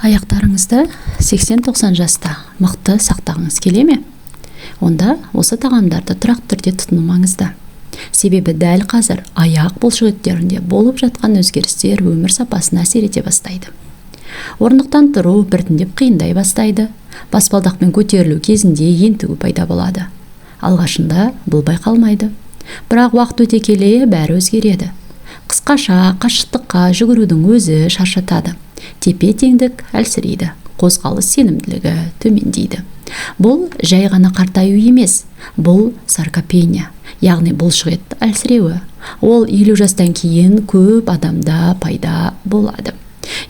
Аяқтарыңызды 80-90 жаста мықты сақтағыңыз келе ме? Онда осы тағамдарды тұрақты түрде тұтыну маңызды. Себебі дәл қазір аяқ бұлшықеттерінде болып жатқан өзгерістер өмір сапасына әсер ете бастайды. Орындықтан тұру біртіндеп қиындай бастайды. Баспалдақпен көтерілу кезінде ентігу пайда болады. Алғашында бұл байқалмайды. Бірақ уақыт өте келе бәрі өзгереді. Қысқаша қашықтыққа жүгірудің өзі шаршатады. Тепе-теңдік әлсірейді, қозғалыс сенімділігі төмендейді. Бұл жай ғана қартаю емес, бұл саркопения, яғни бұлшықет әлсіреуі. Ол 50 жастан кейін көп адамда пайда болады.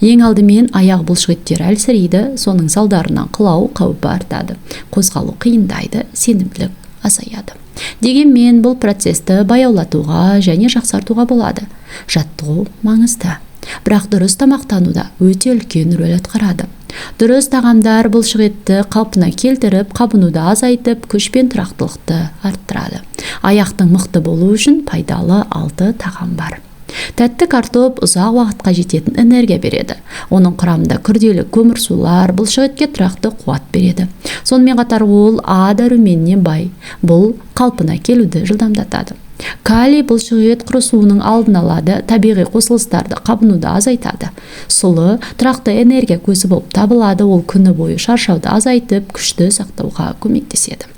Ең алдымен аяқ бұлшықеттері әлсірейді, соның салдарынан құлау қаупі артады, қозғалу қиындайды, сенімділік азаяды. Дегенмен бұл процесті баяулатуға және жақсартуға болады. Жаттығу маңызды. Бірақ дұрыс тамақтану да өте үлкен рөл атқарады. Дұрыс тағамдар бұлшықетті қалпына келтіріп, қабынуды азайтып, күш пен тұрақтылықты арттырады. Аяқтың мықты болуы үшін пайдалы 6 тағам бар. Тәтті картоп ұзақ уақытқа жететін энергия береді. Оның құрамында күрделі көмірсулар бұлшықетке тұрақты қуат береді. Сонымен қатар ол А дәруменіне бай. Бұл қалпына келуді жылдамдатады. Калий бұлшықет құрысуының алдын алады, табиғи қосылыстарды қабынуды азайтады. Сұлы тұрақты энергия көзі болып табылады, ол күні бойы шаршауды азайтып, күшті сақтауға көмектеседі.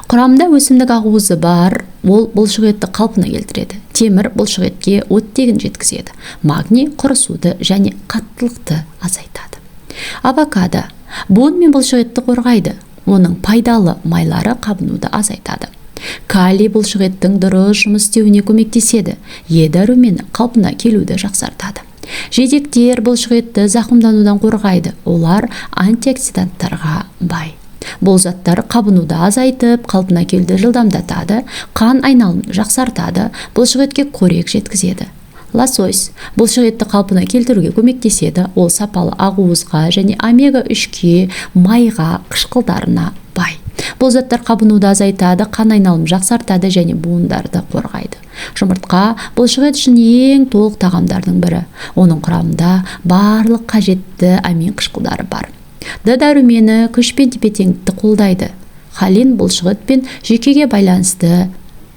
Құрамында өсімдік ақуызы бар, ол бұлшықетті қалпына келтіреді. Темір бұлшықетке оттегін жеткізеді. Магний құрысуды және қаттылықты азайтады. Авокадо буын мен бұлшықетті қорғайды. Оның пайдалы майлары қабынуды азайтады. Калий бұлшықеттің дұрыс жұмыс істеуіне көмектеседі. Е дәрумені қалпына келуді жақсартады. Жидектер бұлшықетті зақымданудан қорғайды. Олар антиоксиданттарға бай. Бұл заттар қабынуды азайтып, қалпына келуді жылдамдатады, қан айналымын жақсартады, бұлшықетке қорек жеткізеді. Лосось бұлшықетті қалпына келтіруге көмектеседі. Ол сапалы ақуызға және омега-3-ке, майға, қышқылдарына бай. Бұл заттар қабынуды азайтады, қан айналымын жақсартады және буындарды қорғайды. Жұмыртқа бұлшықет үшін ең толық тағамдардың бірі. Оның құрамында барлық қажетті амин қышқылдары бар. Д дәрумені күш пен тепе-теңдікті қолдайды. Холин бұлшықет пен жүйкеге байланысты,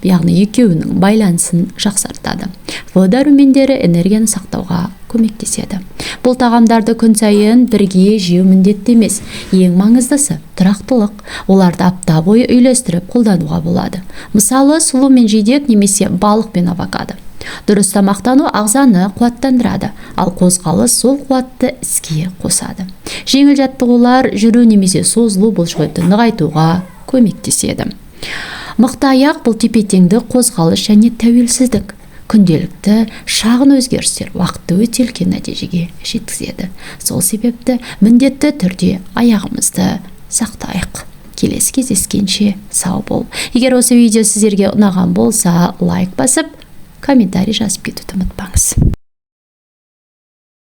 яғни екеуінің байланысын жақсартады. В дәрумендері энергияны сақтауға көмектеседі. Бұл тағамдарды күн сайын бірге жеу міндетті емес. Ең маңыздысы тұрақтылық. Оларды апта бойы үйлестіріп қолдануға болады. Мысалы, сұлы мен жидек немесе балық пен авокадо. Дұрыс тамақтану ағзаны қуаттандырады, ал қозғалыс сол қуатты іске қосады. Жеңіл жаттығулар, жүру немесе созылу бұлшықетті нығайтуға көмектеседі. Мықты аяқ бұл тепе-теңдік, қозғалыс және тәуелсіздік. Күнделікті шағын өзгерістер уақытты өте үлкен нәтижеге жеткізеді. Сол себепті міндетті түрде аяғымызды сақтайық. Келесі кездескенше сау бол. Егер осы видео сіздерге ұнаған болса, лайк басып, комментарий жазып кетуді ұмытпаңыз.